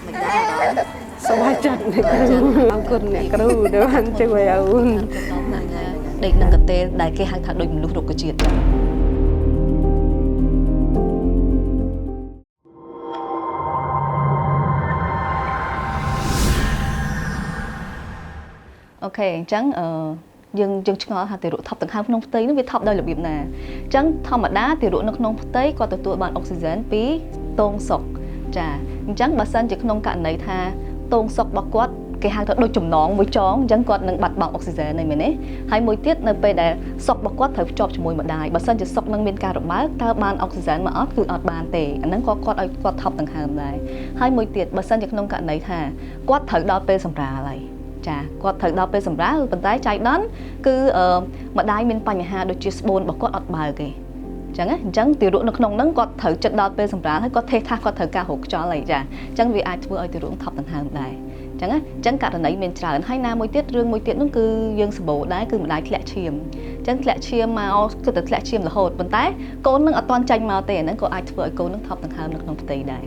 មិនដែរអារម្មណ៍ សប្បាយចិត្តអ្នកគ្រូអរគុណអ្នកគ្រូដែលបានជួយអូន ហ្នឹងហើយដេកនឹងកតេលដែលគេហៅថាដូចមនុស្សរុក្ខជាតិចឹងអូខេអញ្ចឹងអឺយើងយើងឆ្ងល់ថាទារកថប់ដង្ហើមក្នុងផ្ទៃនោះវាថប់ដោយរបៀបណាអញ្ចឹងធម្មតាទារកនៅក្នុងផ្ទៃគាត់ទទួលបានអុកស៊ីហ្សែនពីតូងសុកចាអញ្ចឹងបើសិនជាក្នុងករណីថាតូងសុករបស់គាត់គេហៅថាដូចចំណងមួយចងអញ្ចឹងគាត់នឹងបាត់បង់អុកស៊ីហ្សែនហ្នឹងមែនទេហើយមួយទៀតនៅពេលដែលសុករបស់គាត់ត្រូវភ្ជាប់ជាមួយម្ដាយបើសិនជាសុកនឹងមានការរបើកតើបានអុកស៊ីហ្សែនមកអត់គឺអត់បានទេអាហ្នឹងក៏គាត់ឲ្យគាត់ថប់ដង្ហើមដែរហើយមួយទៀតបើសិនជាក្នុងករណីថាគាត់ត្រូវដល់ពេលសម្រាលហើយចាគាត់ត្រូវដល់ពេលសម្រាលប៉ុន្តែចៃដន្យគឺម្ដាយមានបញ្ហាដូចជាស្បូនរបស់គាត់អត់បើកទេអញ្ចឹងណាអញ្ចឹងទារកនៅក្នុងហ្នឹងគាត់ត្រូវចិត្តដល់ពេលសម្រាលហើយគាត់ថេះថាគាត់ត្រូវការរកខ្យល់អីចាអញ្ចឹងវាអាចធ្វើឲ្យទារកថប់ដង្ហើមដែរអញ្ចឹងណាអញ្ចឹងករណីមានច្រើនហើយណាមួយទៀតរឿងមួយទៀតនោះគឺយើងសម្បូរដែរគឺម្ដាយធ្លាក់ឈាមអញ្ចឹងធ្លាក់ឈាមមកគឺតែធ្លាក់ឈាមរហូតប៉ុន្តែកូននឹងអត់ទាន់ចាញ់មកទេអាហ្នឹងក៏អាចធ្វើឲ្យកូននឹងថប់ដង្ហើមនៅក្នុងផ្ទៃដែរ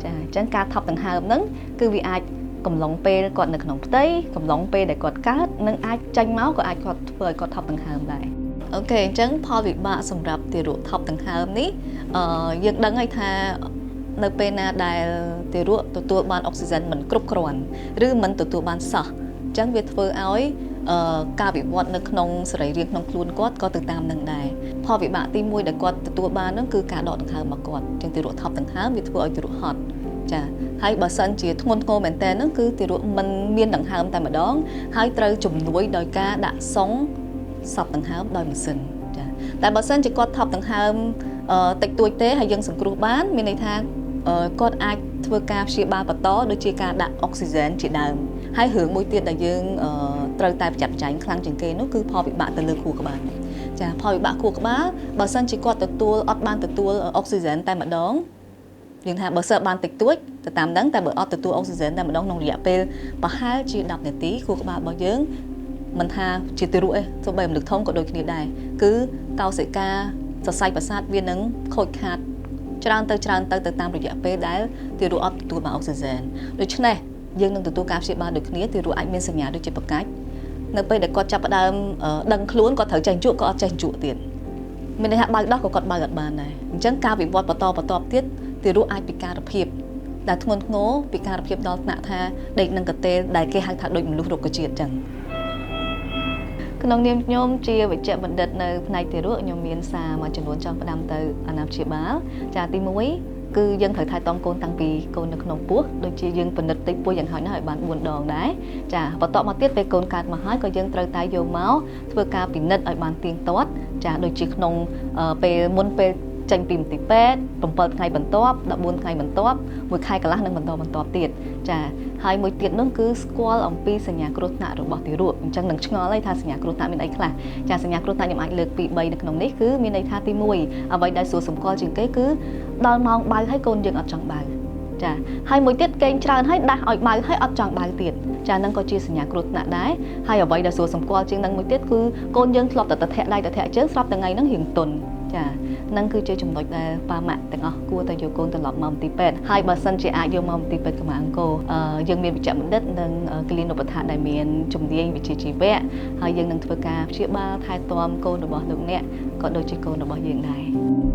ចាអញ្ចឹងការថប់ដង្ហើមហ្នឹងគឺវាអាចកំឡុងពេលគាត់នៅក្នុងផ្ទៃកំឡុងពេលដែលគាត់កើតនិងអាចចាញ់មកក៏អាចគាត់ធ្វើឲ្យគាត់ថប់ដង្ហើមដែរអូខេអញ្ចឹងផលវិបាកសម្រាប់ទារកថប់ដង្ហើមនេះយើងដឹងហើយថានៅពេលណាដែលទារកទទួលបានអុកស៊ីហ្សែនមិនគ្រប់គ្រាន់ឬមិនទទួលបានសោះអញ្ចឹងវាធ្វើឲ្យការវិវត្តនៅក្នុងសរីរាង្គក្នុងខ្លួនគាត់ក៏ទៅតាមនឹងដែរផលវិបាកទី1ដែលគាត់ទទួលបានហ្នឹងគឺការដកដង្ហើមរបស់គាត់អញ្ចឹងទារកថប់ដង្ហើមវាធ្វើឲ្យទារកហត់ចាហើយបើសិនជាធ្ងន់ធ្ងរមែនតើហ្នឹងគឺទារកមិនមានដង្ហើមតែម្ដងហើយត្រូវជំនួយដោយការដាក់សុងសប់ដង្ហើមដោយម៉ាស៊ីនចាតែបើសិនជាគាត់ថប់ដង្ហើមតិចតួចទេហើយយើងសង្គ្រោះបានមានន័យថាគាត់អាចធ្វើការព្យាបាលបន្តដូចជាការដាក់អុកស៊ីហ្សែនជាដើមហើយរឿងមួយទៀតដែលយើងត្រូវតែប្រយ័ត្នប្រយែងខ្លាំងជាងគេនោះគឺផលវិបាកទៅលើខួរក្បាលចាផលវិបាកខួរក្បាលបើសិនជាគាត់ទទួលអត់បានទទួលអុកស៊ីហ្សែនតែម្ដងយើងថាបើសិនបានតិចតួចទៅតាមហ្នឹងតែបើអត់ទទួលអុកស៊ីហ្សែនតែម្ដងក្នុងរយៈពេលប្រហែលជា10នាទីខួរក្បាលរបស់យើងមិនថាជាទារកទេសូម្បីមនុស្សធំក៏ដូចគ្នាដែរគឺកោសិកាសរសៃប្រសាទវានឹងខូចខាតច្រើនទៅច្រើនទៅទៅតាមរយៈពេលដែលទារកអត់ទទួលបានអុកស៊ីហ្សែនដូច្នេះយើងនឹងទទួលការព្យាបាលដូចគ្នាទារកអាចមានសញ្ញាដូចជាប្រកាច់នៅពេលដែលគាត់ចាប់ផ្ដើមដឹងខ្លួនគាត់ត្រូវចេះជក់ក៏អត់ចេះជក់ទៀតមានន័យថាបើកដោះក៏គាត់បើកអត់បានដែរអញ្ចឹងការវិវត្តបន្តបន្តទៀតទារកអាចពិការភាពដែលធ្ងន់ធ្ងរពិការភាពដល់ថ្នាក់ថាដេកនឹងកតេលដែលគេហៅថាដូចមនុស្សរុក្ខជាតិចឹងក្នុងនាមខ្ញុំជាវិជ្ជបណ្ឌិតនៅផ្នែកទារកខ្ញុំមានសារមួយចំនួនចង់ផ្ដាំទៅអាណាព្យាបាលចាទី1គឺយើងត្រូវថែទាំកូនតាំងពីកូននៅក្នុងពោះដូចជាយើងពិនិត្យតិចពោះយ៉ាងហោចណាស់ឲ្យបាន4ដងដែរចាបន្ទាប់មកទៀតពេលកូនកើតមកហើយក៏យើងត្រូវតែយកមកធ្វើការពិនិត្យឲ្យបានទៀងទាត់ចាដូចជាក្នុងពេលមុនពេលចេញពីមន្ទីរពេទ្យ7ថ្ងៃបន្ទាប់14ថ្ងៃបន្ទាប់1ខែកន្លះនិងបន្តបន្ទាប់ទៀតចាហើយមួយទៀតនោះគឺស្គាល់អំពីសញ្ញាគ្រោះថ្នាក់របស់ទារកអញ្ចឹងនឹងឆ្ងល់ហើយថាសញ្ញាគ្រោះថ្នាក់មានអីខ្លះចាសញ្ញាគ្រោះថ្នាក់ខ្ញុំអាចលើកពី3នៅក្នុងនេះគឺមានន័យថាទី1អ្វីដែលសួរសម្គាល់ជាងគេគឺដល់ម៉ោងបើហើយកូនយើងអត់ចង់បើចាហើយមួយទៀតគេងច្រើនហើយដាស់ឲ្យបើហើយអត់ចង់បើទៀតចាហ្នឹងក៏ជាសញ្ញាគ្រោះថ្នាក់ដែរហើយអ្វីដែលសួរសម្គាល់ជាងហ្នឹងមួយទៀតគឺកូនយើងធ្លាប់តែតធាក់ដៃតធាក់ជើងស្រាប់តែថ្ងៃហ្នឹងរៀងទន់ចាហ្នឹងគឺជាចំណុចដែលប៉ាម៉ាក់ទាំងអស់គួរតែយកកូនត្រឡប់មកមន្ទីរពេទ្យហើយបើសិនជាអាចយកមកមន្ទីរពេទ្យកម្មាអង្គរយើងមានវិជ្ជបណ្ឌិតនិងគិលានុបដ្ឋាកដែលមានជំនាញវិជ្ជាជីវៈហើយយើងនឹងធ្វើការព្យាបាលថែទាំកូនរបស់លោកអ្នកក៏ដូចជាកូនរបស់យើងដែរ។